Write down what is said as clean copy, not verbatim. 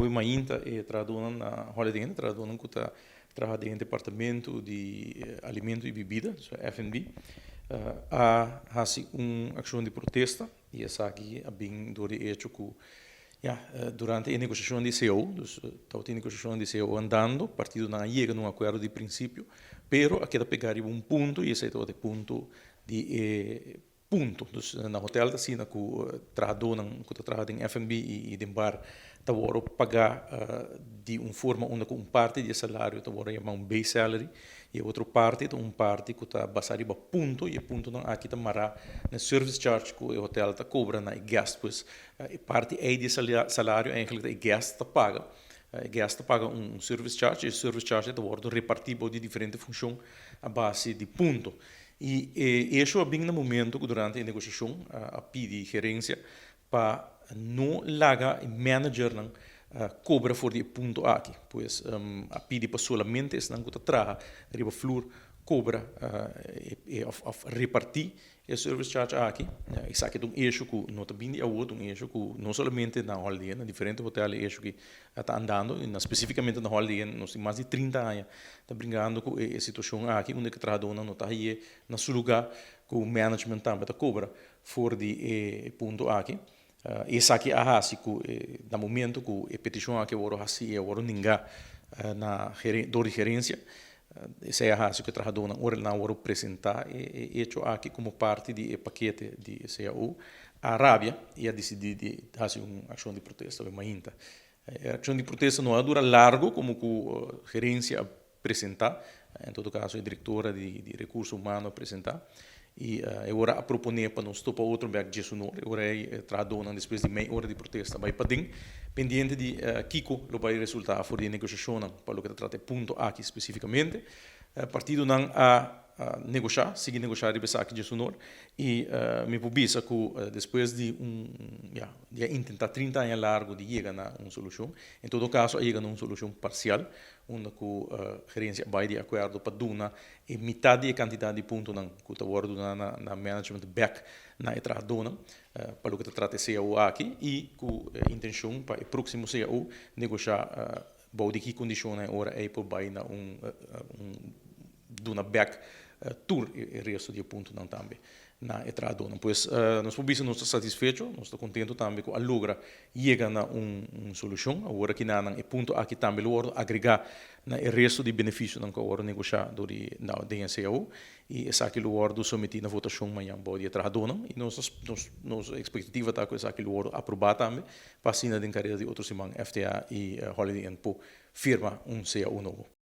Awe mainta e trahadónan na Holiday Inn, trahadónan ku ta traha den e departamento di alimento i bibida, so F&B, a hasi un akshon di protesta i esaki a bin dor di echo ku ya durante e negosiashon di cao, dus tabatin negosiashon di cao andando, partidonan a yega na un akuerdo di prinsipio, pero a keda pegá riba un punto i esei tabata e punto di e Punto. Dus na hotel ta asina ku trahadónan ku ta traha den F&B i den bar ta wòrdu pagá di un forma unda ku un parti di e salario ta wòrdu yamá un base salary i e otro parti ta un parti ku ta basá riba punto i e puntonan aki ta mará na e service charge ku e hotel ta kobra na e guest. Pues e parti ei di e salario eigenlijk ta e guest ta paga. E guest ta paga un service charge i e service charge ei ta wòrdu repartí bou di diferente funshon a base di punto. I e esho a bin na momento ku durante e negoshashon a pidi gerensia pa no laga e managernan kobra for di e punto aki. Pues a pidi pa solamente esnan ku ta traha riba flur kobra òf repartí e service charge aki. Esaki ta un esho ku no ta bin di awo, ta un esho ku no solamente na Holiday Inn, na diferente hotel e esho aki ta andando y na specificamente na Holiday Inn nos tin mas di 30 aña ta bringando cu e situacion aki unda cu trahadornan no ta haye na su lugar cu management tambe ta cobra for di e punto aki. Esaki a haci cu na momento cu e peticion aki a worde haci y a worde ninga na door di gerencia, esey a haci cu e trahadornan ora nan a worde presenta e hecho aki como parti di e pakete di e cao a rabia y a dicidi di haci un accion di protesta awe mainta. E accion di protesta no a dura largo como cu gerencia a presenta, en todo caso e directora di recurso humano a presenta y e ora a propone pa nos topa otro bek djesunor. E ora ey e trahadornan despues di mei ora di protesta bay paden pendiente di kico lo bay resulta for di e negociacionnan pa loke ta trata e punto aki specificamente. Partidonan a negoshá, sigui negoshá riba esaki djesunor i mi por bisa ku despues di un, ya, di a intentá 30 aña largu di yega na un solushon, en todo kaso a yega na un solushon parsial unda ku gerensia a bai di akuerdo pa duna e mitat di e kantidat di puntonan ku ta wòrdu duná na management bèk na e trahadónan pa loke ta trata e cao aki i ku intenshon pa e próksimo cao negoshá bou di ki kondishonnan e ora ei por bai na un duna bèk tur e resto di e puntonan tambe na e trahadónan. Pues nos por bisa nos ta satisfecho, nos ta kontento tambe ku a logra yega na un solushon. Awor aki nan e punto aki tambe lo wòrdu agregá na e resto di benefisionan ku a wòrdu negoshá dor di den e cao i esaki lo wòrdu sometí na votashon mañan bou di e trahadónan i nos nos ekspektativa ta ku esaki lo wòrdu aprobá tambe pa asina den kareda di otro siman FTA i Holiday Inn por firma un cao nobo.